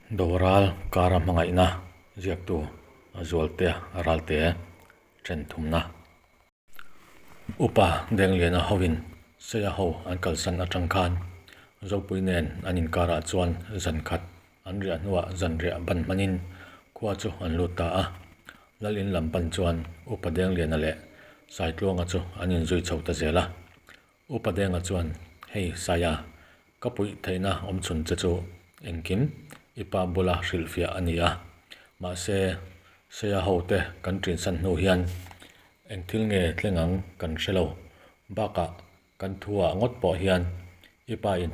Doral kara hmangaihna ziaktu Zualtea Ralte then thumna. Upa Dengliana hovin Seia ho an kalsan atang khan Zopui nen an inkarah chuan zan khat an riah hnuah zanriah ban hmanin khua chu an lut ta a. Lal in lam pan chuan Upa Dengliana leh Saitluanga chu an inzui chho ta zel a. Upa Denga chuan, Hei Saia, ka puih theihna awm chhun che chu engkim i pa bula hrilhfiah a ni a. Mahse, Saia ho te kan ṭinsan hnu hian eng thil nge thleng ang kan hre lo. Bakah kan thu-ah ngawt pawh hian i pa in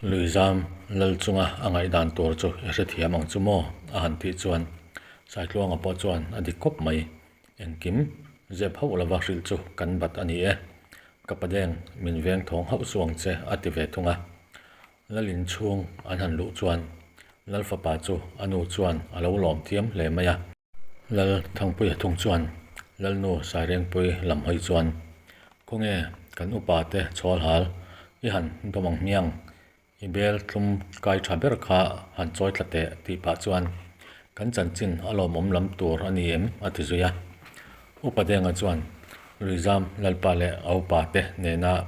Luizam lal chunga a ngaihdan tur chu i hrethiam ang chu maw? a han tih chuan Saitluanga pawh chuan a dik khawp mai. Engkim zep hauh lova hrilh chu kan bat a ni e. Ka padeng min veng thawng hauh suang che a ti ve thung a. Lalin chhung an han luh chuan Lal fapa chu a nu chuan a lo lawm thiam hle mai a. Lal Thangpuia thung chuan Lalnu Sairengpui lam hawi chuan, Khawnge kan upa te chhawl hal i han dawm ang hmiang, i bel tlum kai tha ber kha han chawi thla teh tih pah chuan kan chanchin a lawmawm lam tur a ni em? a ti zui a. Upa Denga chuan Luizam Lalpa leh a upa te nena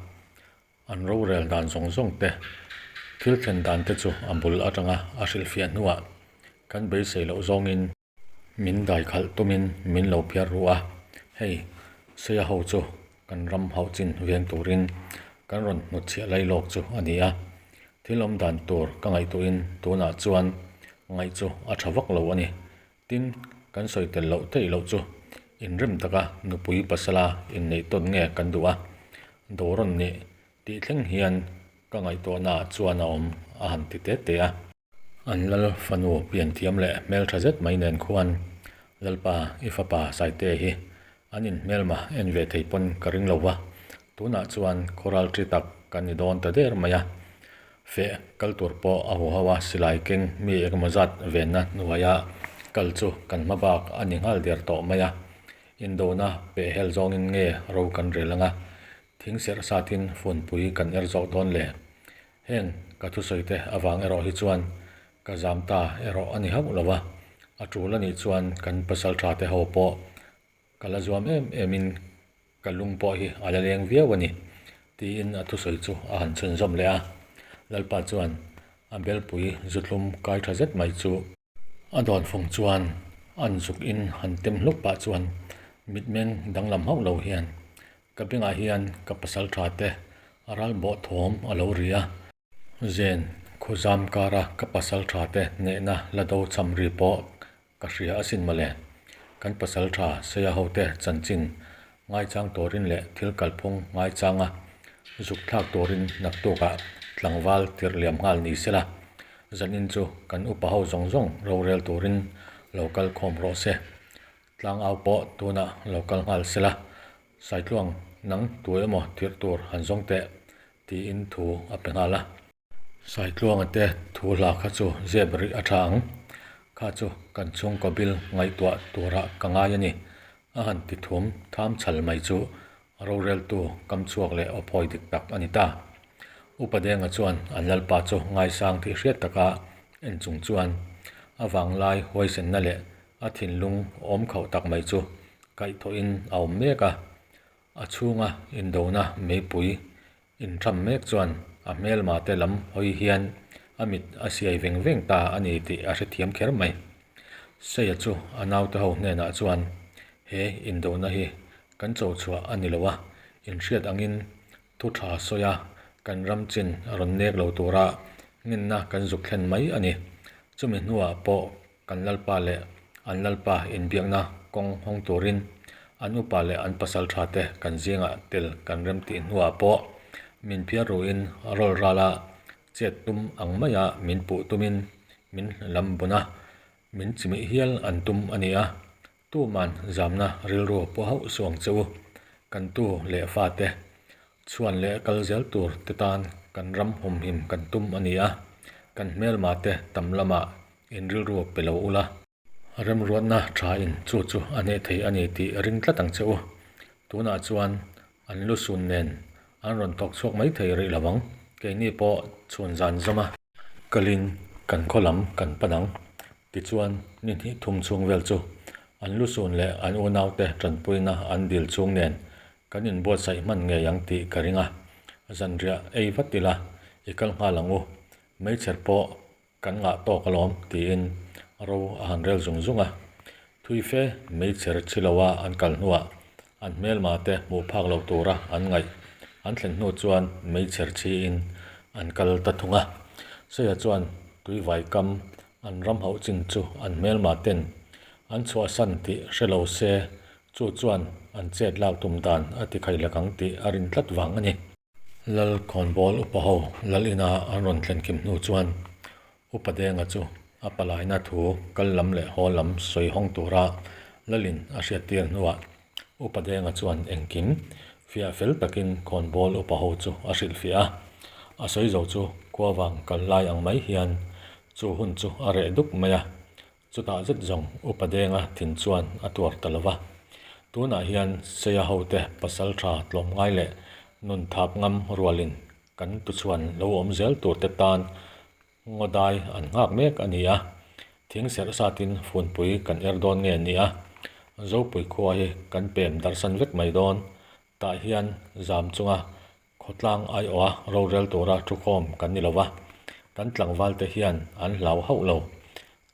an rorel dan zawng zawng te, thil thlen dan te chu a bul atanga a hrilhfiah hnuah kan beisei loh zawngin, Min dai khalh tumin min lo phiar ru a, hei Seia ho chu kan ram hauh chin veng turin kan rawn hnutchhiah lai lawk chu a ni a, thil awm dan tur ka ngaihtuahin tunah chuan ngaih chu a tha vak lo a ni. Tin, kan sawi tel loh theih loh chu inrem taka nupui pasala inneih tawn nge kan duh a, dawrawn nih tih thleng hian ka ngaihtuahnaah chuan a awm a han ti te te a. An lal fanu pianthiam leh hmeltha zet mai nen khuan Lalpa i fapa Saite hi an inhmelma en ve thei pawn ka ring lo va, tunah chuan khawral ṭi tak kan ni dawn ta der mai a. Feh kal tur pawh a huho a, silai keng mi engemaw zat venna hnuaia kal chu kan hma bak a ni nghal der tawh mai a. Indona pehhel zawngin nge ro kan rel anga, thing serh satin funpui kan er zawk dawn le? Heng ka thusawite avang erawh hi chuan ka zam ta erawh a ni hauh lo va, a tul a nih chuan kan pasal tha te ho pawh ka la zuam em em in ka lung pawh hi a la leng viau a ni, tiin a thusawi chu a han chhunzawm leh a. Lalpa chuan a belpui zuthlum kai tha zet mai chu. A dawnfawng chuan an zuk in han tem hluk pah chuan mitmeng danglam hauh lo hian ka bengah hian ka pasal tha te a ral bawh thawm a lo ri a. Zen khawzam kara ka pasal tha te hnehna la do cham ri pawh ka hria asin mawle. Kan pasal tha Seia ho te chanchin Ngaichang turin leh thil kalphung ngaichanga zuk thlak turin naktukah tlangval tirh liam nghal ni sela, zanin chu kan upa ho zawng zawng rorel turin lo kal khawm rawh se. Tlangau pawh tunah lo kal nghal sela, Saitluang nang tu emaw tirh tur han zawng teh tiin thu a pe nghal a. Saitluanga te thu hla kha chu zep rih a tha ang. Kha chu kan chhungkaw bil ngaihtuah turah ka ngai a ni. A han ti thum tham chhal mai chu roreltu kam chhuak leh aw phawi dik tak a ni ta. Upa Denga chuan an lalpa chu ngaisang tih hriat taka en chung chuan a vanglai huaisenna leh a thinlung awm khauh tak mai chu kaihthawhin a awm mek a. A chhunga indona meipui Intham mek chuan a hmelma te lam hawi hian a mit a siai veng veng ta a ni tih a hrethiam kher mai. Seia chu a naute ho hnenah chuan, He indona hi kan cho chhuah a ni lo a, inhriat angin thu tha sawi a, kan ram chin a rawn nek lo tura ngenna kan zuk thlen mai a ni. Chumi hnuah pawh Kan Lalpa leh an Lalpa inbiakna kawng hawng turin an upa leh an pasal tha te kan zingah tel kan rem tih hnuah pawh min phiar ruin rawl rala chet tum ang maia min puh tumin min lam bun a, min chimih hial an tum a ni a. Tuman zamna rilru pawh hauh suh ang che u. Kan tu leh fate chhuan leh kal zel tur te tan kan ram humhim kan tum a ni a, kan hmelma te tam lamah in rilru pe lo ula. Remruatna tha in chu chu a hneh thei a ni tih ring tlat ang che u. Tunah chuan an lu sun nen an rawn thawk chhuak mai thei rih lo ang. Keini pawh chhun zan zawm a. Kalin. Kan khaw lam kan pan ang. Tichuan, ni hnih thum chhung vel chu an lusun leh an unaute tanpuina an dil chhung nen kan inbuatsaih hman ngei ang tih ka ring a. Zanriah ei vat ila i kal nghal ang u. Meichher pawh Kan ngah tawk alawm, tiin ro a han rel zung zung a. Thui fe meichher chi loa an kal hnuah an hmelma te hmuh phak loh tura an ngaih an thlen hnu chuan meichher chhiin an kal ta thung a. Saia chuan tuivai kam an ram hauh chin chu an hmelma ten an chhuahsan tih hre lo se chu chuan an chet lak tum dan a ti khailak ang tih a rin tlat vang a ni. Lal khawnbawl upa ho lal ina an rawn thlen kim hnu chuan Upa Denga chu a palaina thu kal lam leh haw lam sawi hawng tura Lalin a hriattir hnuah Upa Denga chuan engkim fiah fel takin khawnbawl upa ho chu a hrilhfiah a. A sawi zo chu khuavang kal lai ang mai hian chu hun chu a reh duk mai a. Chutah zet zawng Upa Denga thin chuan a tuar ta lo va. Tunah hian Seia hote pasal tha tlawmngai leh nun thap ngam rualin kan tuchhuan lo awm zel turte tan ngaw dai an nghak mek a ni a. Thing serh satin funpui kan er dawn nge ni a, Zopui khua hi kan pem darhsan vek mai dawn. Tah hian zam chunga Khawtlang aiawha rorel tura thukhawm kan ni lo va, kan tlangvalte hian an hlau hauh lo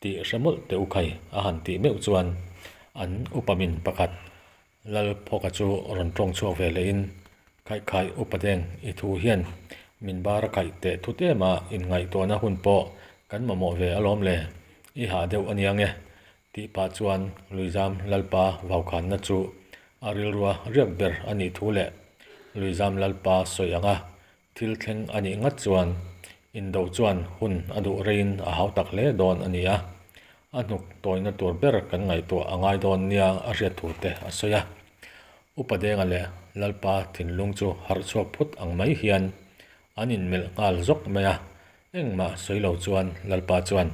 tih hre mawlh teh u khai a han tih meuh chuan an upa min pakhat Lalphawka chu rawn tawng chhuak ve lehin Khaihkhaih upa deng i thu hian min bar a khaih teh thut em a inngaihtuahna hun pawh kan mamawh ve alawm le, i hah deuh ania nge Tih pah chuan Luizam Lalpa vaukhanna chu a rilrua riak ber a nih thu leh Luizam Lalpa sawi anga thil thleng a nih ngat chuan indo chuan hun a duh reiin a hau tak hle dawn a ni a, a hnuk tawina tur ber kan ngaihtuah a ngai dawn nia a hriat thu te a sawi a. Upa Denga leh Lalpa thinlung chu harh chhuak phut ang mai hian an inmelh nghal zawk mai a, Engmah sawi lo chuan Lalpa chuan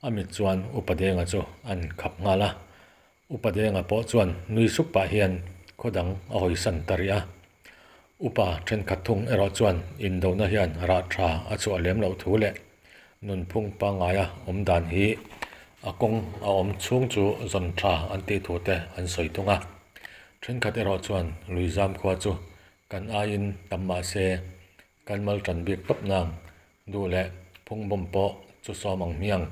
a mit chuan Upa Denga chu an khap nghal a. Upa Denga pawh chuan nui sup pah hian khaw dang a hawisan ta rih a. Upa thenkhat thung erawh chuan indona hian rah tha a chhuah lem loh thu leh nunphung pangngaia awm dan hi a kawng a awm chhung chu zawn tha an tih thu te an sawi thung a. Thenkhat erawh chuan Luizam khua chu kan aiin tam mah se Kan mal tan bik tawp nang, duh leh phungbawm pawh chu sawm ang hmiang,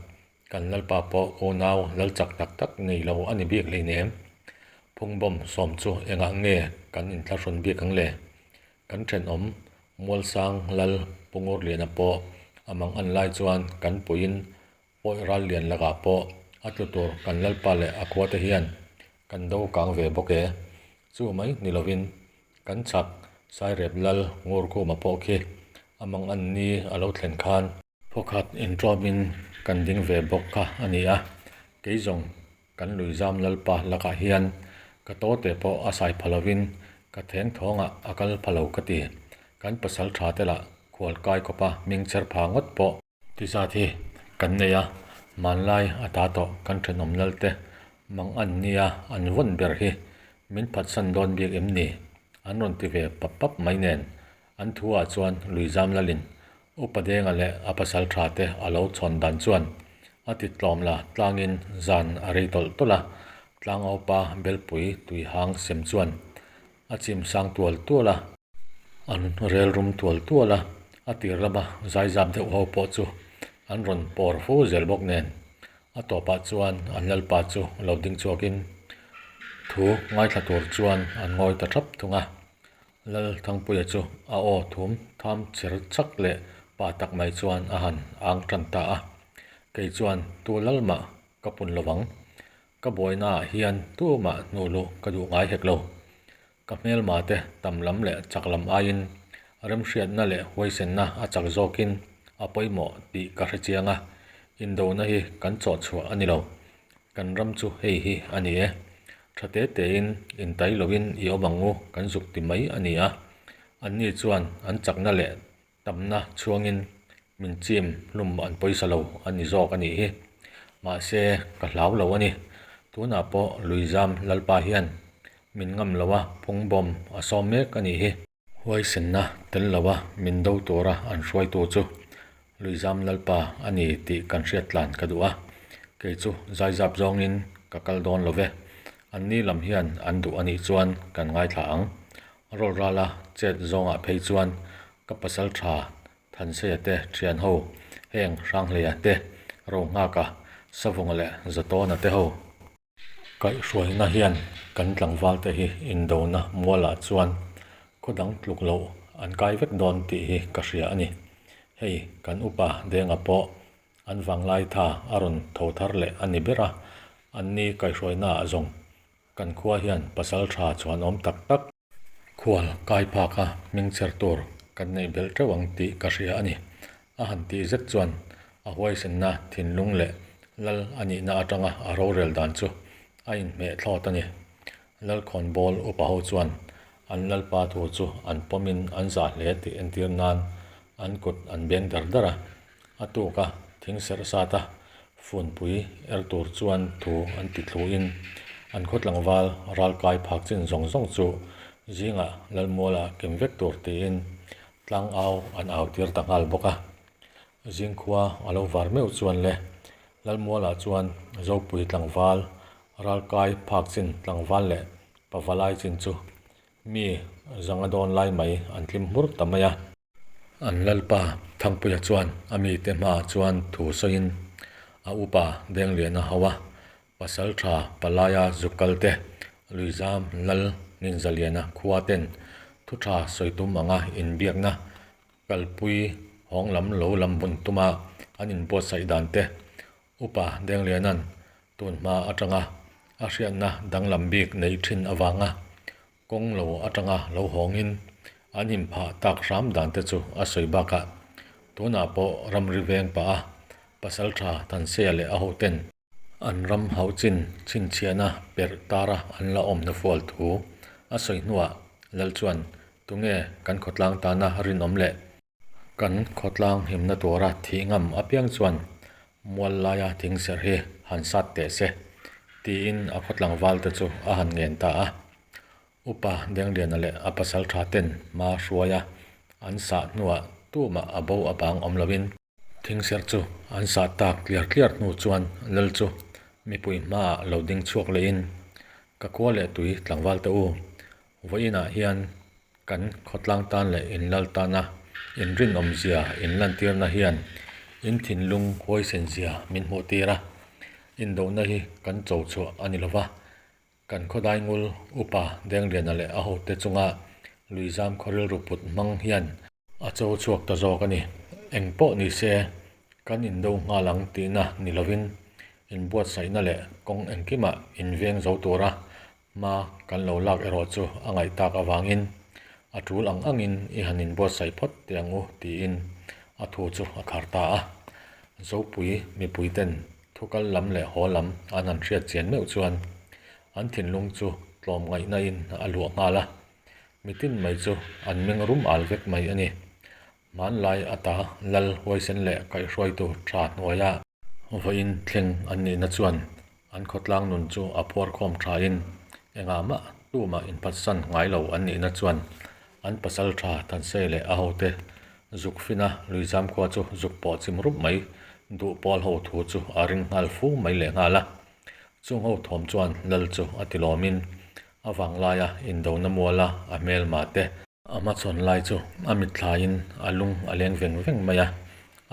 kan lalpa pawh unau lal chak tak tak nei lo a ni bik hleinem. Phungbawm sawm chu engah nge kan inthlahrun bik ang le? Kan thenawm Mualsang lal Pungur Liana pawh a mang an lai chuan kan puiin Pawi ral lian lakah pawh a tlu tur kan lalpa leh a khuate hian kan do kang ve bawk e. Chu mai ni lovin kan chhak Sairep lal Ngurkhuma pawh khi a mang an ni a lo thlen khan. Phawkhat inṭawmin kan ding ve bawk kha a ni a, kei zawng kan Luizam lalpa lakah hian ka tawte pawh a sai pha lovin ka theng thawngah a kal pha lo ka ti. Kan pasal ṭha te lah khualkai khawpa hming chher pha ngawt pawh. Ti zat hi kan nei a, hmanlai a ta tawh kan thenawm lal te mang an nia an vawn ber hi min phatsan dawn bik em ni? An rawn ti ve pap pap mai nen an thu ah chuan Luizam Lalin Upa Denga leh a pasal tha te a lo chhawn dan chuan a ti tlawm la tlangin zan a rei tawlh tawlh a, tlangaupa belpui tuihang sem chuan a chim sang tual tual a. An rel rum tual tual a, a tir lama zaizap deuh ho pawh chu an rawn pawr fo zel bawk nen a tawpah chuan an lalpa chu lo ding chhuakin thu ngaithla tur chuan an ngawi ta thap thung a. Lal Thangpuia chu a aw thum tham chher chak leh pa tak mai chuan a han ang tan ta a, kei chuan tu lal mah ka pun lo vang, ka buainaah hian tumah hnuh luh ka duh ngai hek lo. Ka hmelma te tam lam leh chak lam aiin remhriatna leh huaisenna a chak zawkin a pawimawh tih ka hre chiang a, indona hi kan chawh chhuah a ni lo. Kan ram chu hei hi a ni e. Tha te tein intai loin i awm ang u kan zuk ti mai a ni a. Anni chuan an chakna leh Tamna chhuangin min chim hlum an pawisa lo a ni zawk a nih hi. Mahse, ka hlau lo a ni. Tunah pawh Luizam Lalpa hian min ngam lo a, phungbawm a sawm mek a nih hi. Huaisenna tel lo a min do tura an hruaitu chu. Luizam Lalpa a ni tih kan hriat tlan ka duh a, kei chu zaizap zawngin ka kal dawn lo ve. Anni lam hian an duh a nih chuan kan ngaithla ang. Rawlrala chet zawngah phei chuan ka pasal tha Thanseia te thian ho, heng Hranghleia te, Rohnghaka, Savunga leh Zatawna te ho. Kaihhruaina hian kan tlangvalte hi indona mualah chuan khaw dang tluk loh an kai vek dawn tih hi ka hria a ni. Hei kan upa Denga pawh an vanglai tha a rawn tho thar leh a ni ber a, anni kaihhruainaah zawng kan khua hian pasal tha chhuanawm tak tak, Khual kai phaka hming chher tur kan neih belh teuh ang tih ka hria a ni. A han tih zet chuan a huaisenna thinlung leh lal a nihna atanga a rorel dan chu a inhmeh thlawt a ni. Lalkhawnbawl upa ho chuan an lalpa thu chu an pawmin an zah hle tih entir nan an kut an beng dar dar a. A tuk a, thing serh sat a, funpui er tur chuan thu an ti thluin an khaw tlangval ral kai phak chin zawng zawng chu zingah Lalmuala kem vek tur tiin tlang au an au tir ta nghal bawk a. Zingkhua a lo var meuh chuan le Lalmuala chuan Zopui tlangval ral kai phak chin tlangval leh pavalai chin chu mi zanga dawn lai mai an tlim hmur ta mai a. An lalpa Thangpuia chuan a mite hmaah chuan thu sawiin a upa Dengliana ho a, pasal tha palaia zuk kal te, Luizam Lal Ninzaliana khua ten thu tha sawi tum anga inbiakna kalpui hawng lam lo lam bun tuma an inbuatsaih dan te Upa Dengliana'n tun hma atanga a hriatna danglam bik neih thin avanga Kawng lo atanga lo hawngin an inphah tak hram dan te chu a sawi bakah tunah pawh ramri veng pah a pasaltha Thanseia leh a hoten an ram hauh chin chhinchhiahna perh tara an la awmna fual thu a sawi hnuah Lal chuan tunge kan khawtlang tana rinawm leh Kan khawtlang himna tura thih ngam apiang chuan mual laia thing serh hi han sat teh se, tiin a khawtlang valte chu a han ngen ta a. Upa Dengliana leh a pasal tha ten hma hruaia an sah hnuah tumah a bo a bang awm loin, thing serh chu an sah tak tliar tliar hnu chuan Lal chu mipui hmaah lo ding chhuak lehin, Ka khua leh tui tlangvalte u, Vawiinah hian kan khawtlang tan leh inlal tana inrinawmzia inlantirna hian in thinlung huaisenzia min hmuhtir a. Indohna hi kan cho chhuah a ni lova, kan khawdaingul upa Dengliana leh a hote chunga Luizam khaw rilru put hmang hian a cho chhuak ta zawk a ni. Eng pawh ni se, kan indo nghal ang tihna ni lovin inbuatsaihna leh kawng engkimah inveng zo tura Hma kan lo lak erawh chu a ngaih tak avangin a tul ang angin i han inbuatsaih phawt teh ang u tiin a thu chu a khar ta a. Zopui mipuiten thu kal lam leh haw lam an han hriat chian meuh chuan an thinlung chu tlawmngaihna-in a luah nghal a, mitin mai chu an meng rum al vek mai a ni. Hmanlai ata lal huaisen leh kaihhruaitu tha hnuaia vawiin thleng an nihna chuan an khawtlang nun chu a phuarkhawm thain engah mah tumah inphatsan ngai lo an nihna chuan an pasal tha Thansei leh a hote zuk fina Luizam khua chu zuk pawh chim rup mai duh pawl ho thu chu a ring nghal fu mai leh nghal a. Chung ho thawm chuan lal chu a tilawmin a vanglaia indona muala a hmelma te A hmachhawn lai chu a mitthlaiin a lung a leng veng veng mai a,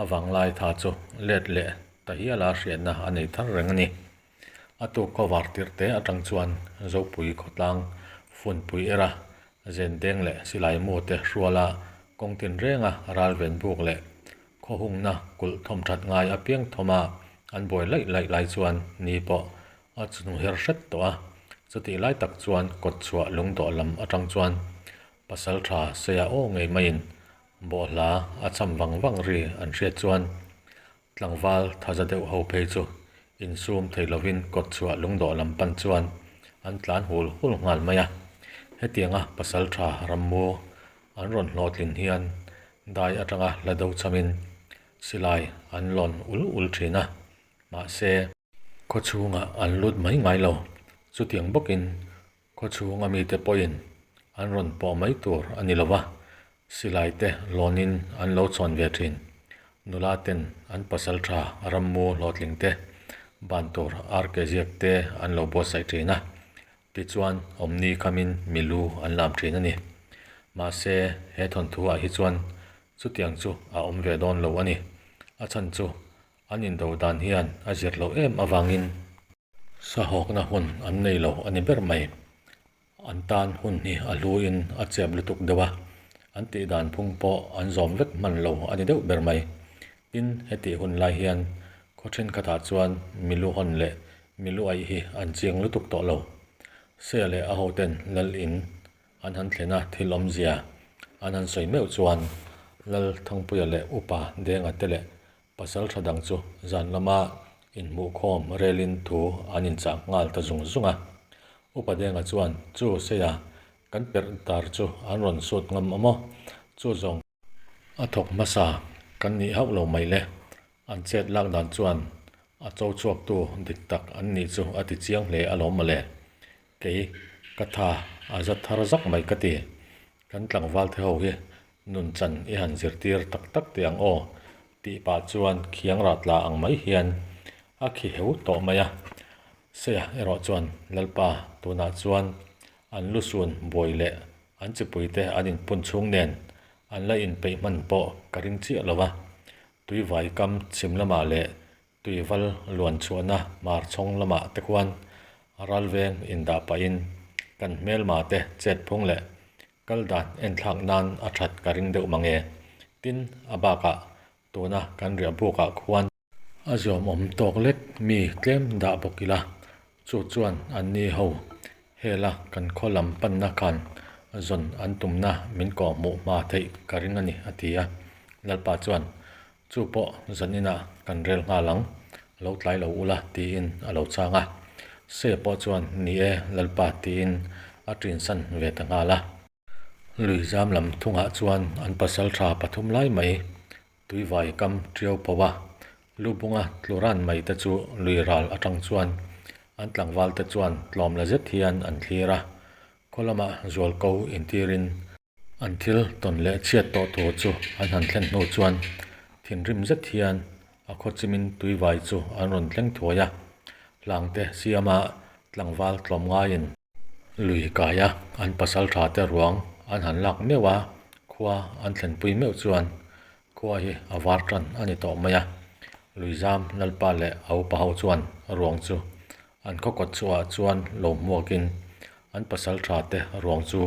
a vanglai tha chu let leh ta hiala hriatna a nei thar reng a ni. A tuk khawvar tirh te atang chuan Zopui khawtlang funpui era zendeng leh silai mu te hruala kawng tinrenga ralven buk leh khawhungna kulh thawmthat ngai apiang thawma an buai laih laih lai chuan ni pawh A chunung her hret tawh a, chutih lai tak chuan kawt chhuah lungdawh lam atang chuan pasal tha seia aw ngei maiin bawhhla a cham vang vang ri an hriat chuan tlangval thaza deuh ho phei chu insum thei lovin kawt chhuah lungdawh lam pan chuan an tlan hul hul nghal mai a. Hetianga pasal tha rammu an rawn hlawhtlin hian dai atanga hla do chamin silai an lawn ul ul thin a, mahse, Khaw chhungah an lut mai ngai lo. Chutiang bawkin khaw chhunga mite pawhin an rawn pawh mai tur a ni lo va, silai te lawnin an lo chhawn ve thin. Nula ten an pasal tha rammu hlawhtling te ban tur arke ziak te an lo buatsaih thin a, tichuan awmni khamin milu an lam thin a ni. Mahse he thawnthu ah hi chuan chutiang chu a awm ve dawn lo a ni. A chhan chu an indo dan hian a zir loh em avangin sahawkna hun an nei lo a ni ber mai. An tan hun hi a hluin a chep lutuk deuh a, an tih dan phung pawh an zawm vek hman lo a ni deuh ber mai. Tin, hetih hun lai hian khaw thenkhatah chuan milu hawn leh milu aih hi an chiang lutuk tawh lo. Sea leh a hoten lal in an han thlen a thil awmzia an han sawi meuh chuan Lal Thangpuia leh Upa Denga te leh Pasal tha dang chu zan lama inhmuhkhawm relin thu an inchah nghal ta zung zung a. Upa Denga chuan, Chu Seia, kan perh dar chu an rawn sut ngam a maw? Chu zawng a thawk hmasa kan nih hauh lo mai le. An chet lak dan chuan a cho chhuaktu dik tak an nih chu a ti chiang hle alawm mawle. Kei ka tha a za thar zak mai ka ti. Kan tlangval te ho hi nun chan i han zirtir tak tak teh ang aw tih pah chuan khiang rah tla ang mai hian a khi heu tawh mai a. Seia erawh chuan Lalpa tunah chuan an lusun buai leh an chipui te an inpun chhung nen an la inpeih hman pawh ka ring chiah lo va. Tuivai kam chhim lamah leh Tuival luan chhuahna hmar chhawng lamah te khuan ralveng indah pahin kan hmelma te chet phung leh kal dan enthlak nan a that ka ring deuh mang e. Tin, a bakah tuna kan riah bukah khuan a zuamawm tawk lek mi tlem dah bawk ila, chu chuan anni ho hela kan khaw lam panna khan zawn an tumna min kawhhmuh hma theih ka ring a ni, a ti a. Lalpa chuan Chu pawh zan inah kan rel nghal ang, lo tlai lo ula tiin a lo chang a. Se pawh chuan ni e Lalpa tiin a ṭinsan ve ta nghal a. Lui zam lam thungah chuan an pasal tha pathum lai mai tuivai kam ṭiau pho a, lu bunga tlu ran mai te chu lui ral aṭang chuan an tlangval te chuan tlawm la zet hian an thlir a, khaw lamah zualko intirin An thil tawn leh chhiat tawh tur chu an han thlen hnu chuan thinrim zet hian a khaw chimin tuivai chu an rawn thleng thuai a, hlangte siama tlangval tlawm ngaiin lui kaia an pasal tha te ruang an han lak meuh a, khua an thlenpui meuh chuan khua hi a var tan a ni tawh mai a, Luizam Lalpa leh a upa ho chuan ruang chu An khaw kawt chhuahah chuan lo hmuakin an pasal tha te ruang chu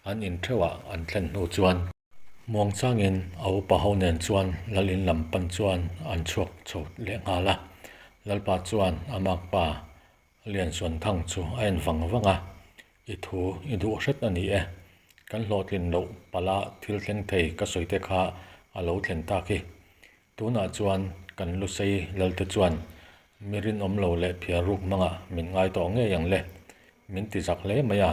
an in theuhah an thlen hnu chuan muangchangin a upa ho nen chuan lal in lam pan chuan an chhuak chho leh nghal a. Lalpa chuan a makpa Liansuanthang chu a en vang vang a, I thu i duh hret a ni e, kan hlawhtlin loh pala thil thleng thei ka sawi te kha a lo thlen tak hi. Tunah chuan kan Lusei Lalte chuan mi rinawm lo leh phiar ruk hmangah min ngai tawh ngei ang le, min ti zak hle mai a,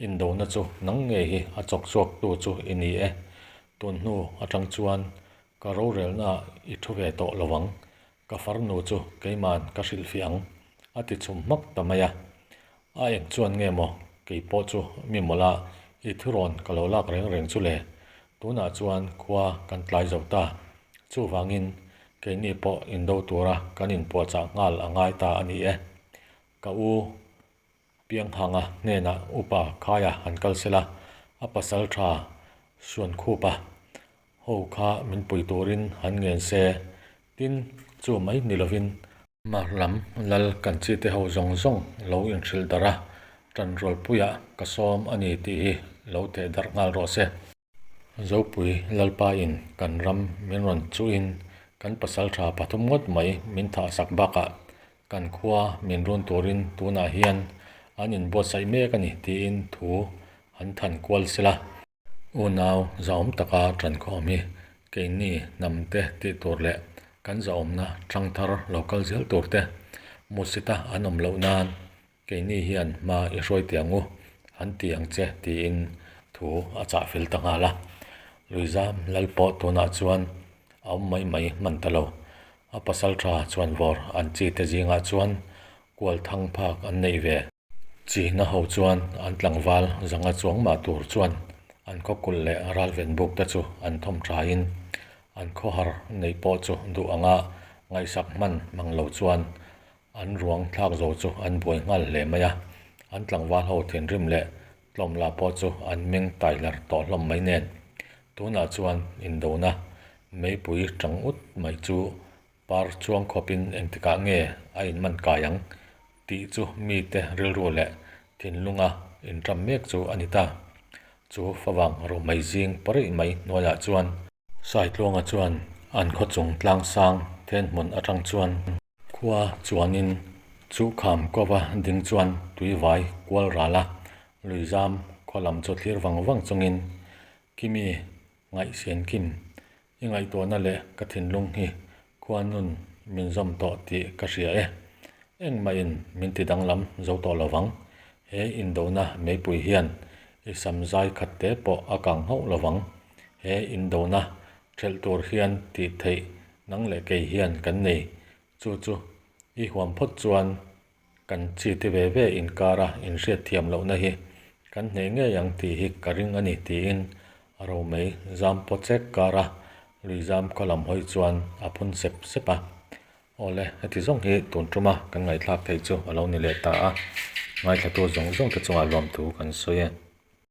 indona chu nang ngei hi a chawk chhuaktu chu i ni e, tun hnu atang chuan ka rorelnaah i thu ve tawh lo ang, ka farnu chu keima'n ka hrilhfiah ang, a ti chhum hmak ta mai a. A eng chuan nge maw kei pawh chu mi mawlh a, i thurawn ka lo lak reng reng chu le. Tunah chuan khua kan tlai zo ta. Chuvangin keini pawh indo tura kan inpuahchah nghal a ngai ta a ni e. Ka u Pianghanga hnenah upa Khaia han kal sela, a pasal tha Suankhupa ho kha min pui turin han ngen se. Tin, chu mai ni lovin. Hmar lam lal kan chite ho zawng zawng lo inhrilh darh a, tanrualpuiah ka sawm a ni tih hi lo teh darh nghal rawh se. Zopui Lalpa in kan ram min rawn chuhin kan pasal tha pathum ngawt mai min thah sak bakah kan khua min run turin tunah hian an inbuatsaih mek a ni tiin thu an than kual sela. Unau zahawm taka ṭankhawm hi keini hnamte tih tur leh kan zahawmna ṭhangthar lo kal zel tur te Musita an awm loh nan keini hian hma i hruai tih ang u an ti ang che tiin thu a chah fel ta nghal a. Luizam lal pawh tunah chuan a awm mai mai hman ta lo. A pasal ṭha chuan vawr an chi te zingah chuan kual thang phak an nei ve. Chihna ho chuan an tlangval zanga chuang mah tur chuan an khaw kulh leh ralven buk te chu an thawm thain. An khawhar neih pawh chu duh anga ngaihsak hman mang lo chuan an ruang thlak zo chu an buai nghal hle mai a. An tlangval ho thinrim leh tlawmla pawh chu an meng taihlar tawh hlawm mai nen. Tunah chuan indona meipui tang ut mai chu par chuang khawpin engtikah nge a inman kai ang tih chu mite rilru leh thinlunga inṭam mek chu a ni ta. Chu favang romei zing pareih mai hnuaiah chuan. Saitluanga chuan an khaw chung tlang sang then hmun atang chuan. Khua chuanin chu kham kova ding chuan tui vai kual ral a, luizam khaw lam chu thlir vang vang chungin Kimi ngaihsian kim I ngaihtuahna leh ka thinlung hi khua nun min zawm tawh tih ka hria e. Engmahin min ti danglam zo tawh lo vang. He indona meipui hian i sam zai khat te pawh a kang hauh lo vang. He indona thelh tur hian tih theih nang leh kei hian kan nei. Chu chu i huam phawt chuan Kan chi te ve ve inkara inhriatthiam lohna hi kan hneh ngei ang tih hi ka ring a ni tiin a romei zam paw chek kara luizam khaw lam hawi chuan a phun sep sep a. Awle, heti zawng hi tun tuma kan ngaihthlak theih chu a lo ni leh ta a, ngaithlatu zawng zawng te chungah lawmthu kan sawi e.